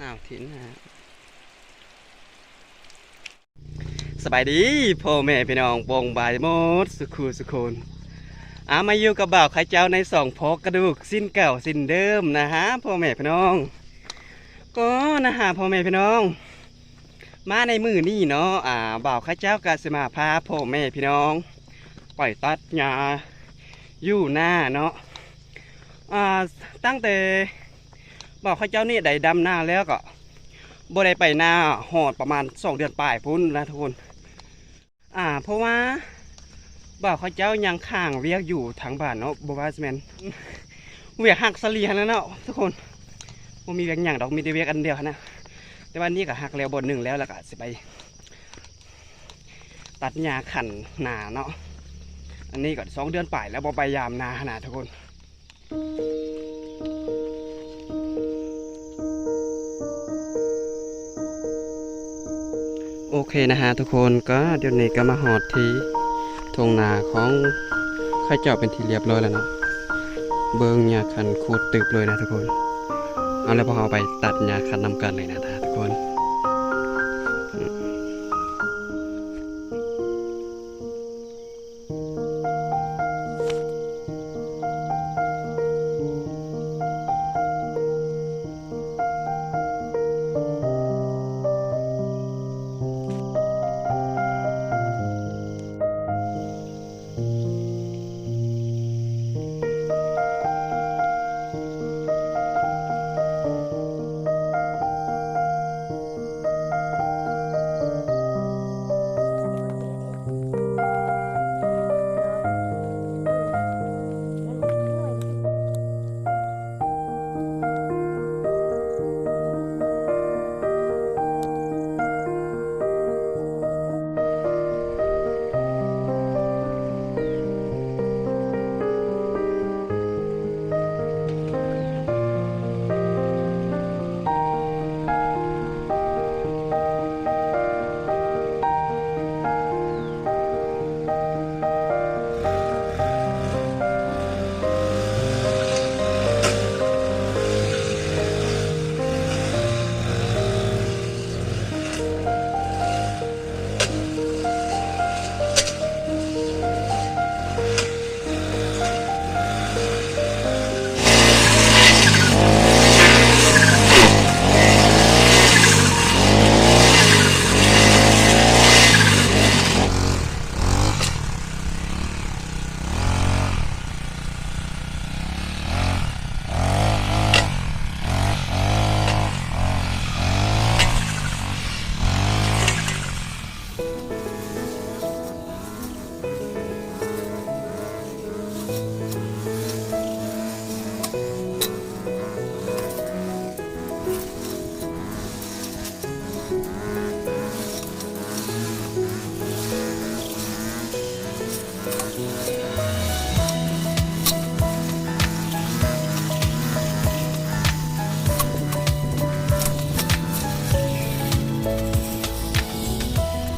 ອ້າວ ຖິ່ນນະ. ສະບາຍດີພໍ່ແມ່ພີ່ນ້ອງ ປອງບາຍໝົດສຸຂູສຸຄົນ. ອາ ມາຢູ່ກັບບ່າວເຂົາເຈົ້າໃນຊ່ອງ ພໍກະດູກ ຊີ້ນເກົ່າຊີ້ນເດີມນະຮະ ພໍ່ແມ່ພີ່ນ້ອງ. ກໍນະຮະ ພໍ່ແມ່ພີ່ນ້ອງ ມາໃນມື້ນີ້ເນາະ ອາ ບ່າວເຂົາເຈົ້າກະຊິມາພາພໍ່ແມ່ພີ່ນ້ອງໄປຕັດຫຍ້າຢູ່ນາເນາະ. ອາ ຕັ້ງແຕ່ບ່າວເຂົາເຈົ້ານີ້ໄດ້ດຳນາແລ້ວ ກໍບໍ່ໄດ້ໄປນາຮອດປະມານສອງເດືອນປາຍພຸ້ນນະທຸກຄົນ. ອາ ເພາະວ່າບ່າວເຂົາເຈົ້າຍັງຄ້າງວຽກຢູ່ທາງບ້ານເນາະ ບໍ່ວ່າຊິແມ່ນວຽກຫັກສາລີຫັ້ນນະເນາະທຸກຄົນ. ບໍ່ມີວຽກຫຍັງດອກ ມີແຕ່ວຽກອັນດຽວຫັ້ນນະ. ແຕ່ວ່ານີ້ກໍຫັກແລ້ວບ່ອນໜຶ່ງແລ້ວ ແລ້ວກໍຊິໄປຕັດຫຍ້າຄັນນາເນາະ. ອັນນີ້ກໍສອງເດືອນປາຍແລ້ວບໍ່ໄປຢາມນາຫັ້ນນະທຸກຄົນ. ໂອເຄນະຮະທຸກຄົນ ກໍດຽວນີ້ກໍມາຮອດທີ່ທົ່ງນາຂອງເຂົາເຈົ້າເປັນທີ່ລຽບຮ້ອຍແລ້ວເນາະ. ເບິ່ງຫຍ້າຄັນໂຄດຕຶບເລີຍນະທຸກຄົນ. ເອົາ ແລ້ວພວກເຮົາໄປຕັດຫຍ້າຄັນນຳກັນເລີຍນະທຸກຄົນ.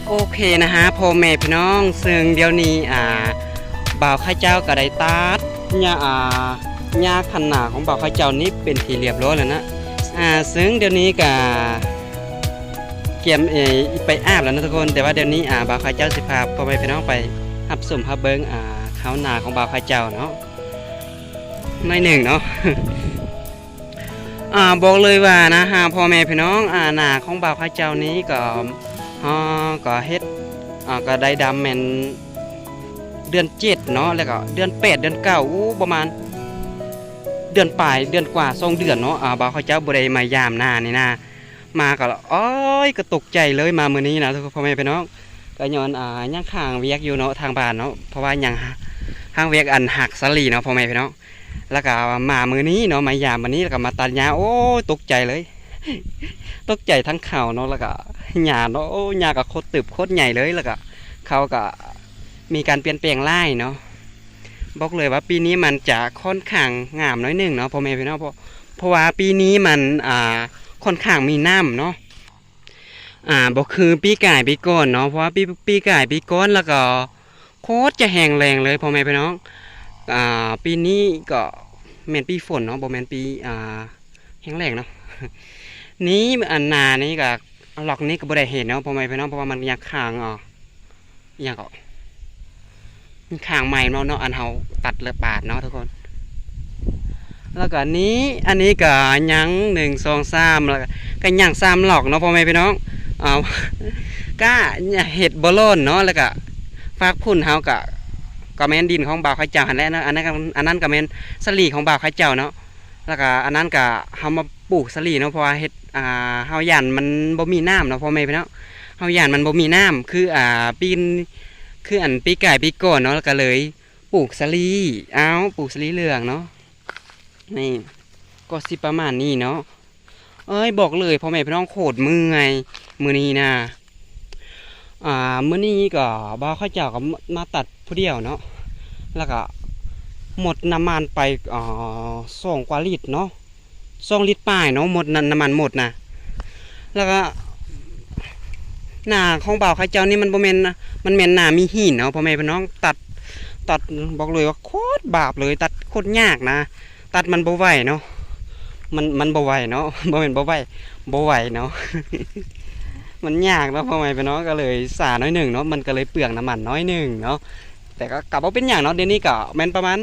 ໂອເຄນະຮະ ພໍ່ແມ່ພີ່ນ້ອງ ເຊິ່ງດຽວນີ້ ອ່າ ບ່າວເຂົາເຈົ້າກໍໄດ້ຕັດຫຍ້າ ອ່າ ຫຍ້າຄັນນາຂອງບ່າວເຂົາເຈົ້ານີ້ເປັນທີ່ລຽບຮ້ອຍແລ້ວນະ. ອ່າ ເຊິ່ງດຽວນີ້ກໍກຽມ ເອີ ໄປອາບແລ້ວນະທຸກຄົນ. ແຕ່ວ່າດຽວນີ້ ອ່າ ບ່າວເຂົາເຈົ້າຊິພາພໍ່ແມ່ພີ່ນ້ອງໄປຮັບຊົມຮັບເບິ່ງ ອ່າ ຊາວນາຂອງບ່າວເຂົາເຈົ້າເນາະ ໜ້ອຍໜຶ່ງເນາະ. ອ່າ ບອກເລີຍວ່ານະຮະ ພໍ່ແມ່ພີ່ນ້ອງ ອ່າ ນາຂອງບ່າວເຂົາເຈົ້ານີ້ກໍ ອ່າ ກໍເຮັດ ອ່າ ກໍໄດ້ດຳແມ່ນເດືອນເຈັດເນາະ ແລ້ວກໍເດືອນແປດ ເດືອນເກົ້າ ໂອ້ ປະມານເດືອນປາຍ ເດືອນກວ່າ ສອງເດືອນເນາະ. ອ່າ ບ່າວເຂົາເຈົ້າບໍ່ໄດ້ມາຢາມນານີ້ນະ ມາກໍ ໂອ້ຍ ກໍຕົກໃຈເລີຍ ມາມື້ນີ້ນະ ພໍ່ແມ່ພີ່ນ້ອງ. ກໍຍ້ອນ ອ່າ ຍັງຄ້າງວຽກຢູ່ເນາະ ທາງບ້ານເນາະ ເພາະວ່າຍັງຄ້າງວຽກອັນຫັກສາລີເນາະ ພໍ່ແມ່ພີ່ນ້ອງ. ແລ້ວກໍມາມື້ນີ້ເນາະ ມາຢາມມື້ນີ້ ແລ້ວກໍມາຕັດຫຍ້າ ໂອ້ຍ ຕົກໃຈເລີຍ ຕົກໃຈທັງເຂົາເນາະ ແລ້ວກໍຫຍ້າເນາະ ໂອ້ ຫຍ້າກໍໂຄດຕຶບໂຄດໃຫຍ່ເລີຍ. ແລ້ວກໍເຂົາກໍມີການປ່ຽນແປງຫຼາຍເນາະ. ບອກເລີຍວ່າປີນີ້ມັນຈະຂ້ອນຂ້າງງາມໜ້ອຍໜຶ່ງເນາະ ພໍ່ແມ່ພີ່ນ້ອງ ເພາະ ເພາະວ່າປີນີ້ມັນ ອ່າ ຂ້ອນຂ້າງມີນ້ຳເນາະ. ອ່າ ບໍ່ຄືປີກາຍປີກ່ອນເນາະ ເພາະວ່າປີ ປີກາຍປີກ່ອນແລ້ວກໍໂຄດຈະແຫ້ງແລ້ງເລີຍ ພໍ່ແມ່ພີ່ນ້ອງ. ອ່າ ປີນີ້ກໍແມ່ນປີຝົນເນາະ ບໍ່ແມ່ນປີ ອ່າ ແຫ້ງແລ້ງເນາະ. ນີ້ອັນໜ້ານີ້ກໍ ລັອກນີ້ກໍບໍ່ໄດ້ເຮັດເນາະ ພໍ່ແມ່ພີ່ນ້ອງ ເພາະວ່າມັນຍັງຄ້າງ ອາ ອີ່ຫຍັງເກາະ ມັນຄ້າງໃໝ່ເນາະ ເນາະ ອັນເຮົາຕັດແລ້ວປາດເນາະທຸກຄົນ. ແລ້ວກໍນີ້ ອັນນີ້ກໍຍັງ ໜຶ່ງ ສອງ ສາມ ແລ້ວກໍຍັງສາມລັອກເນາະ ພໍ່ແມ່ພີ່ນ້ອງ. ເອົາ ກະເຮັດບໍ່ລ້ນເນາະ ແລ້ວກໍຟາກພຸ້ນເຮົາກໍ ກໍແມ່ນດິນຂອງບ່າວເຂົາເຈົ້າຫັ້ນແຫຼະເນາະ. ອັນນັ້ນກໍ ອັນນັ້ນກໍແມ່ນສາລີຂອງບ່າວເຂົາເຈົ້າເນາະ. ແລ້ວກໍອັນນັ້ນກໍເຮົາມາປູກສາລີເນາະ ເພາະວ່າເຮັດ ອ່າ ເຮົາຢ້ານມັນບໍ່ມີນ້ຳເນາະ ພໍ່ແມ່ພີ່ນ້ອງ ເຮົາຢ້ານມັນບໍ່ມີນ້ຳ ຄື ອ່າ ປີ ຄືອັນປີກາຍປີກ່ອນເນາະ ແລ້ວກໍເລີຍປູກສາລີ. ອ້າວ ປູກສາລີເຫຼືອງເນາະ. ນີ້ກໍຊິປະມານນີ້ເນາະ. ເອີຍ ບອກເລີຍພໍ່ແມ່ພີ່ນ້ອງ ໂຄດເມື່ອຍມື້ນີ້ນະ. ອ່າ ມື້ນີ້ກໍບ່າວເຂົາເຈົ້າກໍມາຕັດຜູ້ດຽວເນາະ ແລ້ວກໍໝົດນ້ຳມັນໄປ ອ່າ ສອງກວ່າລິດເນາະ ສອງລິດປາຍເນາະ ໝົດ ນ້ຳ ນ້ຳມັນໝົດນະ. ແລ້ວກໍໜ້າຂອງບ່າວເຂົາເຈົ້ານີ້ມັນບໍ່ແມ່ນ ມັນແມ່ນໜ້າມີຫີນເນາະ ພໍ່ແມ່ພີ່ນ້ອງ. ຕັດ ຕັດ ບອກເລີຍວ່າໂຄດບາບເລີຍ ຕັດໂຄດຍາກນະ. ຕັດມັນບໍ່ໄຫວເນາະ ມັນ ມັນບໍ່ໄຫວເນາະ ບໍ່ແມ່ນບໍ່ໄຫວ ບໍ່ໄຫວເນາະ ມັນຍາກເນາະ ພໍ່ແມ່ພີ່ນ້ອງ. ກໍເລີຍຊ້າໜ້ອຍໜຶ່ງເນາະ ມັນກໍເລີຍເປືອງນ້ຳມັນໜ້ອຍໜຶ່ງເນາະ. ແຕ່ກໍ ກໍບໍ່ເປັນຫຍັງເນາະ ດຽວນີ້ກໍແມ່ນປະມານ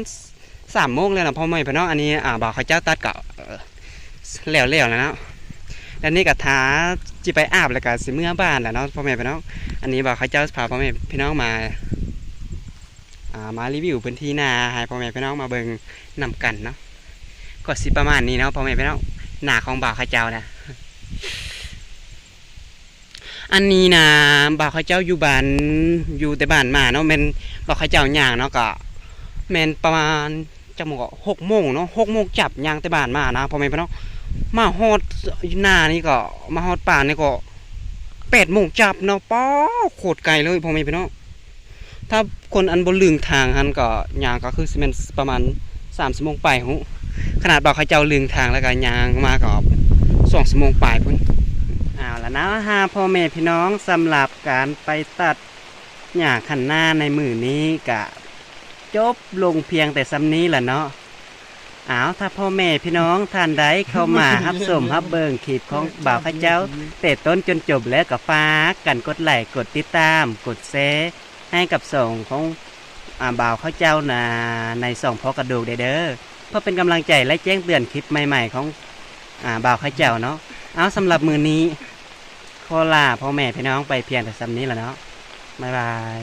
ສາມໂມງແລ້ວນະ ພໍ່ແມ່ພີ່ນ້ອງ. ອັນນີ້ ອ່າ ບ່າວເຂົາເຈົ້າຕັດກໍ ເອີ ແລ້ວໆແລ້ວເນາະ. ດຽວນີ້ກໍຖ້າຊິໄປອາບ ແລ້ວກໍຊິເມືອບ້ານແລ້ວເນາະ ພໍ່ແມ່ພີ່ນ້ອງ. ອັນນີ້ບ່າວເຂົາເຈົ້າພາພໍ່ແມ່ພີ່ນ້ອງມາ ອ່າ ມາຣີວິວພື້ນທີ່ນາໃຫ້ພໍ່ແມ່ພີ່ນ້ອງມາເບິ່ງນຳກັນເນາະ. ກໍຊິປະມານນີ້ເນາະ ພໍ່ແມ່ພີ່ນ້ອງ ນາຂອງບ່າວເຂົາເຈົ້ານະ. ອັນນີ້ນະ ບ່າວເຂົາເຈົ້າຢູ່ບ້ານ ຢູ່ແຕ່ບ້ານມາເນາະ ແມ່ນບ່າວເຂົາເຈົ້າຍ່າງເນາະ ກະແມ່ນປະມານຈັກໂມງເກາະ ຫົກໂມງເນາະ ຫົກໂມງຈັບຍ່າງແຕ່ບ້ານມານະ ພໍ່ແມ່ພີ່ນ້ອງ. ມາຮອດນານີ້ກໍ ມາຮອດປ່ານີ້ກໍ ແປດໂມງຈັບເນາະ. ປ້າ ໂຄດໄກເລີຍ ພໍ່ແມ່ພີ່ນ້ອງ. ຖ້າຄົນອັນບໍ່ລຶ້ງທາງຫັ້ນກໍຍ່າງ ກໍຄືຊິແມ່ນປະມານສາມຊົ່ວໂມງປາຍພຸ້ນ. ຂະໜາດວ່າເຂົາເຈົ້າລຶ້ງທາງແລ້ວກໍຍ່າງມາກໍສອງຊົ່ວໂມງປາຍພຸ້ນ. ເອົາລະນະ ຫາພໍ່ແມ່ພີ່ນ້ອງ ສຳລັບການໄປຕັດຫຍ້າຄັນນາໃນມື້ນີ້ກະຈົບລົງພຽງແຕ່ສ່ຳນີ້ລະເນາະ. ອ້າວ ຖ້າພໍ່ແມ່ພີ່ນ້ອງທ່ານໃດເຂົ້າມາຮັບຊົມຮັບເບິ່ງຄລິບຂອງບ່າວເຂົາເຈົ້າແຕ່ຕົ້ນຈົນຈົບແລ້ວ ກໍຝາກກັນກົດໄລ ກົດຕິດຕາມ ກົດແຊໃຫ້ກັບຊ່ອງຂອງ ອ່າ ບ່າວເຂົາເຈົ້ານະ ໃນຊ່ອງພໍກະດູກແດ່ເດີ ເພື່ອເປັນກຳລັງໃຈ ແລະ ແຈ້ງເຕືອນຄລິບໃໝ່ໆຂອງ ອ່າ ບ່າວເຂົາເຈົ້າເນາະ. ເອົາ ສຳລັບມື້ນີ້ຂໍລາພໍ່ແມ່ພີ່ນ້ອງໄປພຽງແຕ່ສ່ຳນີ້ລະເນາະ. ບາຍບາຍ.